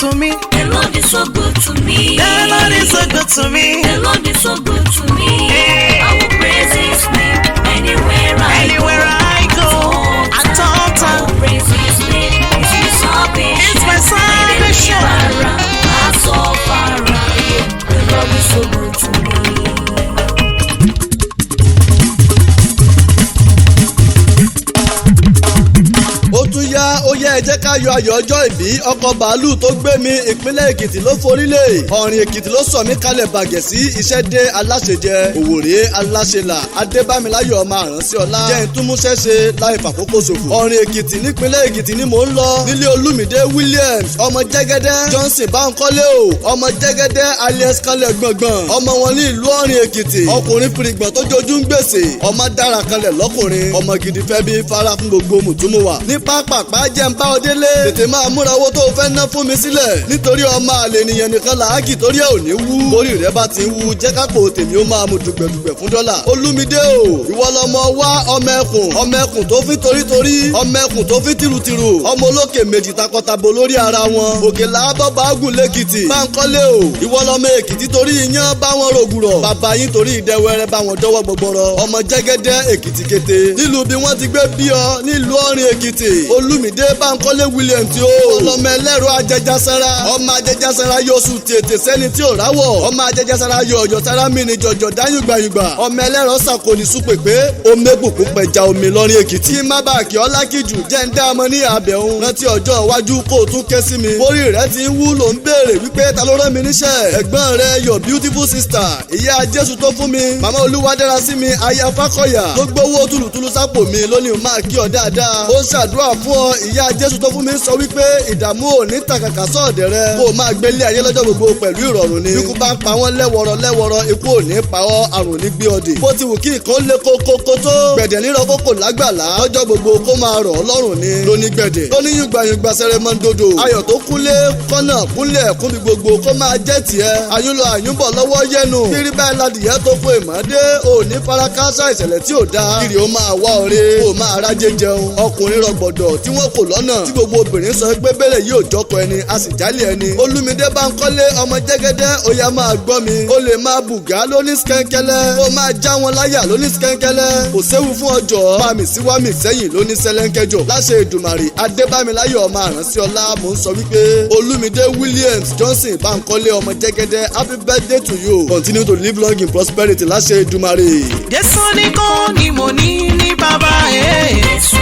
to me. The Lord is so good to me. The Lord is so good to me. The Lord is so good to me. Hey. I will praise His name anywhere I Anywhere go. I go, at all I time. will praise His name. It's my salvation. It's my salvation. My deliverer, my sufferer. The Lord is so good to me. Ó tún yá, ó yẹ, ẹ jẹ́ ká yọ ayọ̀ ọjọ́ ìbí. Ọkọ̀ bàálù tó gbé mi, ìpínlẹ̀ Èkìtì ló forílẹ̀, Ọ̀rìn Èkìtì ló sọ mí kalẹ̀ bàgẹ́ sí. Iṣẹ́ dé, aláṣejẹ òwòrè, aláṣelà, Adébámiláyọ̀ ọmọ àránsí ọlá jẹ́ ìtúmúṣẹ́ ṣe láì fàkókò ṣòfò. Ọ̀rìn Èkìtì nípínlẹ̀ Èkìtì ni mò ń lọ, nílé Olúmídé Williams, ọmọ Jẹ́gẹ́dẹ́ Johnson Báńkọ́lé o, ọmọ Jẹ́gẹ́dẹ́ alias Kanlẹ̀ Gbọ̀ngbọ̀n, ọmọ wọn ní ìlú Ọ̀rìn Èkìtì, ọkùnrin fìrìgbọ̀n tó jojú ń gbèsè, ọmọ dára kanlẹ̀ lọ́kùnrin, ọmọ gidi fẹ́ bí fara fún gbogbo mùtúmùwà. Ní pápápá, jẹ́ ń bá ọ délé. Tètè máa múra owó tó o fẹ́ ná fún mi sílẹ̀, nítorí ọmọ àlè ènìyàn nìkan làákì torí ẹ̀ ò ní wú. Orí rẹ bá ti ń wú, jẹ́ kápò tèmi ó máa mú dùgbẹ̀dùgbẹ̀ fún dọ́là. Olúmídé o, ìwọ lọmọ wá, ọmọ ẹkùn, ọmọ ẹkùn tó fi torítorí, ọmọ ẹkùn tó fi tìrùtìrù, ọmọ olókè méjì takọtabo lórí ara wọn, òkè làábọ̀ báàgùn lẹ́kìtì. Báńkọ́lé o, ìwọ lọmọ Èkìtì torí iyán báwọn rògùrọ̀, bàbá yín torí ìdẹ́wẹ́rẹ́ báwọn dọ́wọ́ gbọgbọrọ, ọmọ Jẹ́gẹ́dẹ́ Èkìtì kété, nílùú bí wọ́n ti gbé bí ọ nílùú Ọ̀rìn Èkìtì. Olúmídé Báńkọ́lé Williams tí ó ọlọmọ ẹlẹ́rọ ajẹjàsára, ọmọ ajẹjàsára yóò sùn tètè sẹ́ni tí ò ráwọ̀, ọmọ ajẹjàsára yóò ọjọ́ sára mí ni jọjọ dáyùngbàyùngbà, ọmọ ẹlẹ́rọ sàkóni súpèpé omébùkún pẹja omi lọ́rin Èkìtì. Kí má bàa kí ọ lákìjù, jẹ́ ń dá ọmọ ní abẹ́ òun. Rántí ọjọ́ iwájú kó o tún ké sí mi. Orí rẹ ti ń wú ló ń béèrè wípé ta ló rán mi níṣẹ́. Ẹ̀gbọ́n rẹ, your beautiful sister, ìyá Jésù tó fún mi, màmá Olúwadára sí mi, aya Fákọ̀yà tó gbowó tùlùtùlù sápò mi lónìí, máa kí ọ dáadáa. Ó ń ṣàdúrà fún ọ. Ìyá Jésù tó fún mi sọ wípé ìdààmú ò ní tàkàkà sọ̀dẹ̀ rẹ, kó o máa gbélé ayé lọ́jọ́ gbogbo pẹ̀lú ìrọ̀rùn ni. Ikú bá ń pa wọ́n lẹ́wọ̀rọ̀ lẹ́wọ̀rọ̀, ikú ò ní pa ọ́, àrùn ní gbé ọ dè. Bó ti wù kí nǹkan lé kókókó tó, gbẹ̀dẹ̀ nírọ̀ kókò lágbàlá lọ́jọ́ gbogbo, kó máa rọ̀ ọ́ lọ́rùn ni. Lóní gbẹ̀dẹ̀ lóní yùngbàyùngbà sẹrẹmọ́ńdodo, ayọ̀ tó kúnlé kọ́nà kúnlẹ̀ kúnbi gbogbo, kó máa jẹ́ tiẹ̀. Àyúnlọ àyúnbọ̀ lọ́wọ́ yẹnu kiri báyìí ládìyẹ tó fún ìmọ̀dé, òní farakásá ìṣẹ̀lẹ̀ tí ò dáa kiri, ó máa wá ọ̀rẹ́, kó máa rájẹ jẹun. Ọkùnrin rọgbọ̀dọ̀ tí wọ́n kò lọ́nà, tí gbogbo obìnrin sọ pé bẹ́lẹ̀ yóò jọkọ ẹni, a sì jálẹ̀ ẹni. Olúmídé Báńkọ́lé ọmọ Jẹ́gẹ́dẹ́, ó yá, máa gbọ́ mi. Ó lè máa bùgá lóní skẹ́ńkẹ́lẹ́, kó máa já wọn láyà lóní skẹ́ńkẹ́lẹ́, kò séwu fún ọjọ́ bá mi sí wá mi sẹ́yìn lóní sẹ́lẹ́ńkẹ́jọ. Láṣẹ Èdùmàrè, Adébámiláyọ̀ ọmọ àránsí ọlá, mò ń sọ wípé Olúmídé Williams Johnson Báńkọ́lé ọmọ Jẹ́gẹ́dẹ́, happy birthday to you. Continue to live long in prosperity, láṣẹ Èdùmàrè. Jésù nìkan ni mo ní ní bàbá ẹ̀. Jésù.